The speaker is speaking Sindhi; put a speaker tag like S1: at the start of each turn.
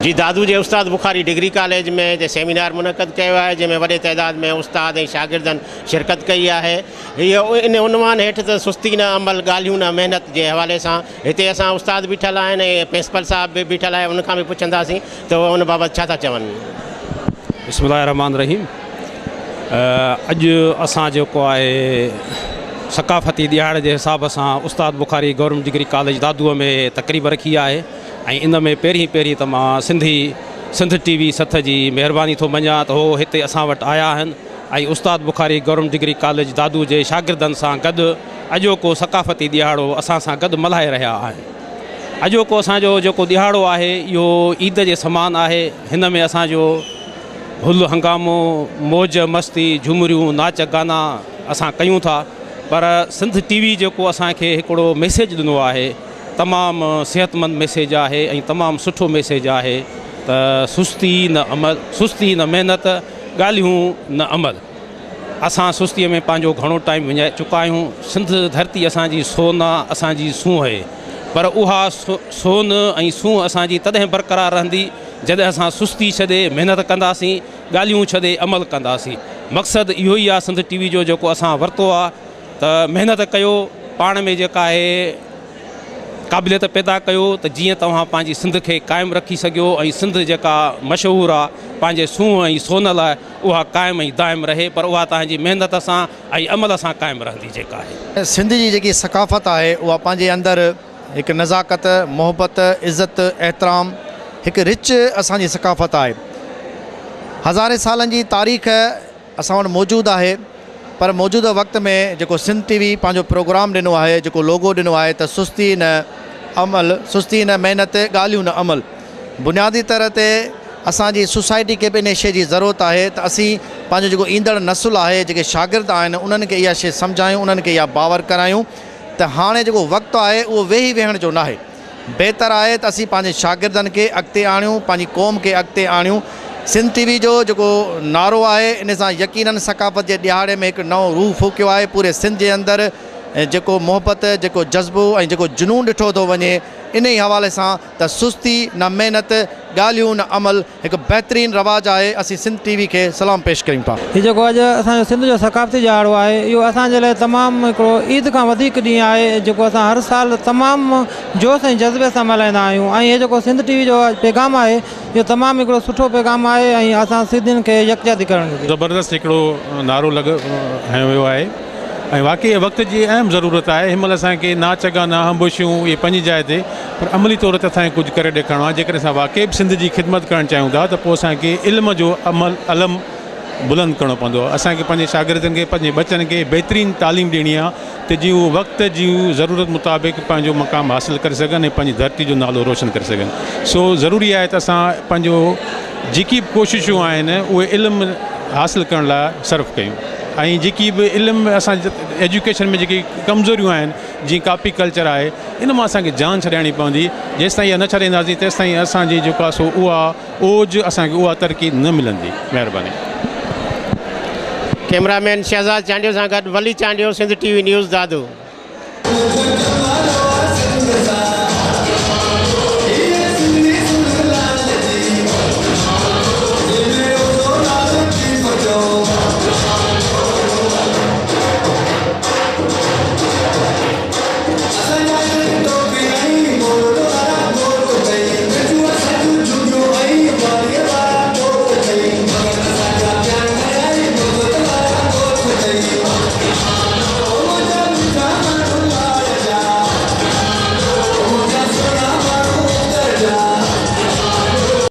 S1: جي دادو جي استاد بخاري ڊگري ڪاليج ۾ هتي سيمينار منعقد ڪيو آهي جنهن ۾ وڏي تعداد ۾ استاد ۽ شاگردن شرڪت ڪئي آهي. هيء ان عنوان هيٺ ته سستي نه عمل ڳالهيون نه محنت جي حوالي سان هتي اسان استاد بيٺل آهن ۽ پرنسپل صاحب به بيٺل آهي ان کان به پڇنداسين ته اهي ان بابت ڇا ٿا چون.
S2: بسم الله الرحمٰن الرحيم اڄ اسان جيڪو آهي ثقافتي ڏهاڙي جي حساب سان استاد بخاري گورنمينٽ ڊگري ڪاليج دادوء ۾ تقريب رکي آهي ۽ ان ۾ پهرين پهرين ته مان سنڌي سنڌ ٽي وي سٿ جي مهرباني ٿو مڃان ته هو هتي اسان وٽ آيا آهن ۽ استاد Bukhari government degree college Dadu جي شاگردن سان گڏ اڄوڪو ثقافتي ڏهاڙو اسان سان گڏ ملهائي رهيا آهن. اڄوڪو اسان جو جيڪو ڏهاڙو آهي اهو عيد جي سمان آهي هن ۾ اسان جو هل هنگامو، موج مستي، جهومريون، ناچ گانا اسان ڪيون ٿا پر سنڌ ٽي وي جيڪو اسان کي هڪڙو ميسيج ڏنو آهي تمام صحتمند ميسيج آهي ۽ تمام سٺو ميسيج آهي ته سستي نه عمل سستي نه محنت ڳالهيون نه عمل اسان سستي ۾ پنهنجو گهڻو ٽائيم وڃائي چڪا آهيون سنڌ ڌرتي اسان جي سون آ اسان جي سونهن اهي پر اها سون ۽ سونهن اسان جي تڏهن برقرار رهندي جڏهن اسان سستي ڇڏي محنت ڪنداسين ڳالهيون ڇڏي عمل ڪنداسين مقصد اهو ئي آ سنڌ ٽي وي جو جيڪو اسان ورتو آ ته محنت ڪيو پاڻ ۾ جيڪا آهي قابليت پيدا ڪيو ته جيئن توهان پنهنجي سنڌ کي قائم رکي سگهيو ۽ سنڌ جيڪا مشهور آ پنهنجي سونهن ۽ سون لاء اها قائم ۽ دائم رهي پر اها توهان جي محنت سان ۽ عمل سان قائم رهندي جيڪا آهي.
S3: سنڌ جي جيڪي ثقافت آهي اها پنهنجي اندر هڪ نزاڪت، محبت، عزت، احترام هڪ رچ اسان جي ثقافت آهي. هزارين سالن جي تاريخ اسان وٽ موجود آهي پر موجوده وقت ۾ جيڪو سنڌ ٽي وي پنهنجو پروگرام ڏنو آهي جيڪو لوگو ڏنو آهي ته سستي نه عمل سستي نه محنت ڳالهيون نه عمل بنيادي طور تي اسان جي سوسائٽي کي به انهي شيء جي ضرورت آهي ته اسين پنهنجو جيڪو ايندڙ نسل آهي جيڪي شاگرد آهن انهن کي اها شيء سمجهايون انهن کي اها باور ڪرايون ته هاڻي جيڪو وقت آهي اهو ويهي ويهڻ جو ناهي بهتر آهي ته اسين پنهنجي شاگردن کي اڳتي آڻيون پنهنجي قوم کي اڳتي آڻيون سنڌ ٽي وي جو جيڪو نعرو آهي ان سان يقينن ثقافت جي ڏهاڙي ۾ هڪ نئون روح ڦوڪيو آهي پوري سنڌ جي اندر جيڪو محبت جيڪو جذبو ۽ جيڪو جنون ڏٺو ٿو وڃي انهي حوالي سان ته سستي نه محنت، ڳالهيون نه عمل هڪ بهترين رواج آهي، اسين سنڌ ٽي وي کي سلام پيش ڪريون ٿا.
S4: هي جيڪو اڄ اسان جو سنڌ جو ثقافتي ڏهاڙو آهي اهو اسان جي لاء تمام هڪڙو عيد کان وڌيڪ ڏينهن آهي جيڪو اسان هر سال تمام جوش ۽ جذبي سان ملهائيندا آهيون ۽ هي جيڪو سنڌ ٽي وي جو پيغام آهي اهو تمام هڪڙو سٺو پيغام آهي ۽ اسان سنڌين کي يڪجهتي ڪرڻ گهرجي.
S5: زبردست هڪڙو نعرو لڳ هنيو ويو آهي. ۽ واقعي وقت جي اهم ضرورت آهي هن مهل اسان کي ناچ گانا هنبوشيون اهي پنهنجي جاء تي پر عملي طور تي اسان کي ڪجهه ڪري ڏيکارڻو آهي جيڪڏهن اسان واقعي به سنڌ جي خدمت ڪرڻ چاهيون ٿا ته پوء اسان کي علم جو عمل علم بلند ڪرڻو پوندو اسان کي پنهنجي شاگردن کي پنهنجي ٻچن کي بهترين تعليم ڏيڻي آهي ته جيئن هو وقت جي ضرورت مطابق پنهنجو مقام حاصل ڪري سگهن ۽ پنهنجي ڌرتي جو نالو روشن ڪري سگهن سو ضروري آهي ته اسان پنهنجو جيڪي به ڪوششون آهن اهي علم حاصل ڪرڻ لاء صرف ڪيون. ۽ جيڪي به علم ۾ اسان ايجوڪيشن ۾ جيڪي ڪمزوريون آهن جيئن ڪاپي ڪلچر آهي ان مان اسان کي جان ڇڏائڻي پوندي جيستائين اها نه ڇڏائينداسين تيستائين اسان جي جيڪو آهي سو اها اوج اسان کي اها ترقي نه ملندي مهرباني.
S1: ڪئميرا مين شهزاد چانڊيو سان گڏ Wali Chandio Sindh T V news Dadu.